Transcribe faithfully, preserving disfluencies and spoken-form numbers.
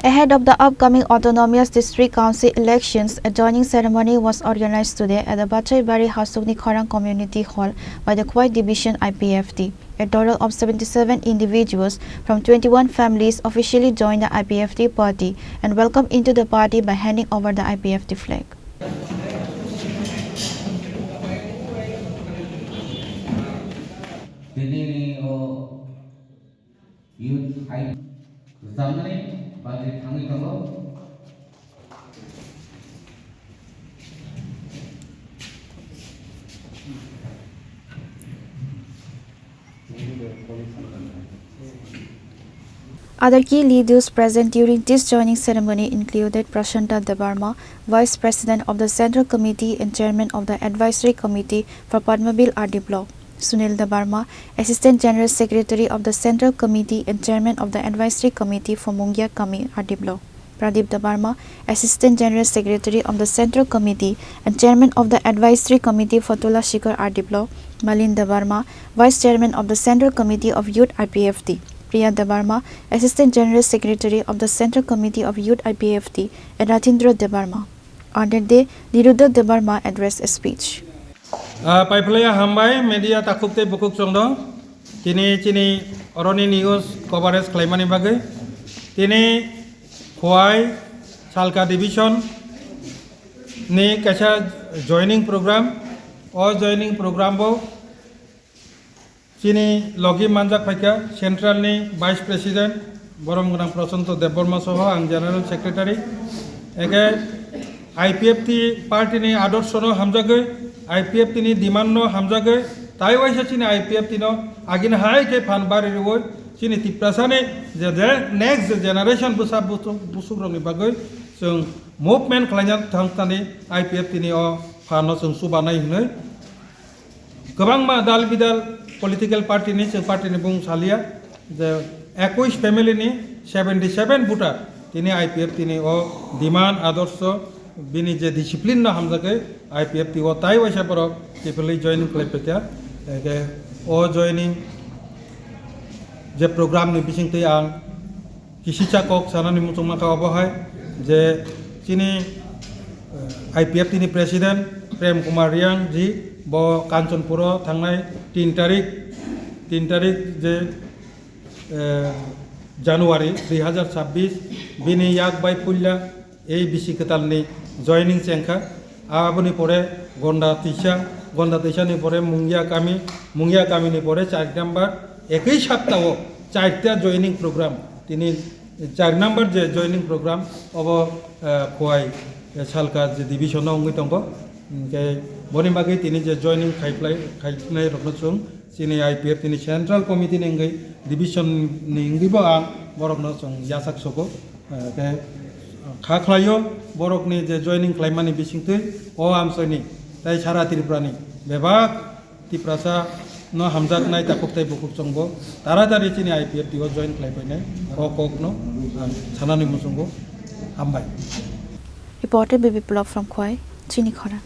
Ahead of the upcoming Autonomous District Council elections, a joining ceremony was organized today at the Bachaibari Hasukni Khorang Community Hall by the Khowai Division I P F T. A total of seventy-seven individuals from twenty-one families officially joined the I P F T party and welcomed into the party by handing over the I P F T flag. Tini o youth hai rwchapmani bagwi thangwi tongo. Other key leaders present during this joining ceremony included Prashanta Debbarma, Vice President of the Central Committee and Chairman of the Advisory Committee for Padmabil R D Block, Sunil Debbarma, Assistant General Secretary of the Central Committee and Chairman of the Advisory Committee for Mungia Kami R D Block, Pradip Debbarma, Assistant General Secretary of the Central Committee and Chairman of the Advisory Committee for Tulashikar R D Block, Malin Debbarma, Vice Chairman of the Central Committee of Youth I P F T, Priya Debbarma, Assistant General Secretary of the Central Committee of Youth I P F T, and Ratindra Debbarma. On that day, Niruddha Debbarma addressed a speech. Ah, paiphlaiya hambai, media takhuk tei bukhuk chwngno. Tini chini oroni news coverage khlaimani bagwi. Tini Khowai Salka Division ni kaisa joining program. O joining program bo chini logi manjak phaikha Central ni Vice President borom gwnang Prashanto Debbarma soho ang General Secretary. Eke I P F T party ni adorsho no hamjagwi, I P F T ni demand no hamjagwi, tai waisa chini I P F T no agini hai khe phan bari rwui chini Tiprasa ni je, je next generation bwsa busuk, busuk rok ni bagwi chwng movement khlaina thang thani I P F T ni o phan no chwng chubanai hwnwi. Kwbangma dal bidal political party ni, chwng party ni bung salia, je ekush family ni seventy seven voter tini I P F T ni o demand adorsho bini je discipline no hamjagwi I P F T o tai waisa borok kiphilwi joining khlai paikha. Eke o joining je program ni bisingtwi ang Kisicha kok sanani muchungma kha obo hai je chini, eh, I P F T ni President Prem Kumar Reang ji bo Kanchanpuro thangnai tin tarik, tin tarik je, eh, January dui hazar chabbish bini yak bai puila ei bisi kwtalni joining chengkha. Aboni pore Gonda Tisa, Gonda Tisani pore Mungia Kami, Mungia Kamini pore char number, ekoi saptao charta joining program. Tini char number je joining program, obo, eh, Khowai, eh, Salka je division o wngwi tongo. Hinkhe boni bagwi tini je joining khaiphlai, khaiphnai rokno chwng chini I P F T ni Central Committee ni wngwi division ni wngwibo ang borokno chwng yachak sogo. Eh, khe kha khlaio borokni je joining khlaimani bisingtwi o amchoini tei sara Tripurani bebak Tiprasa no hamjaknai takhuk tei bukhuk chwngbo taratari chini I P F T o join khlai phainai o kokno ang sanani muchungo. Hambai. Reporter B B Plot from Khowai, Chini Khorang.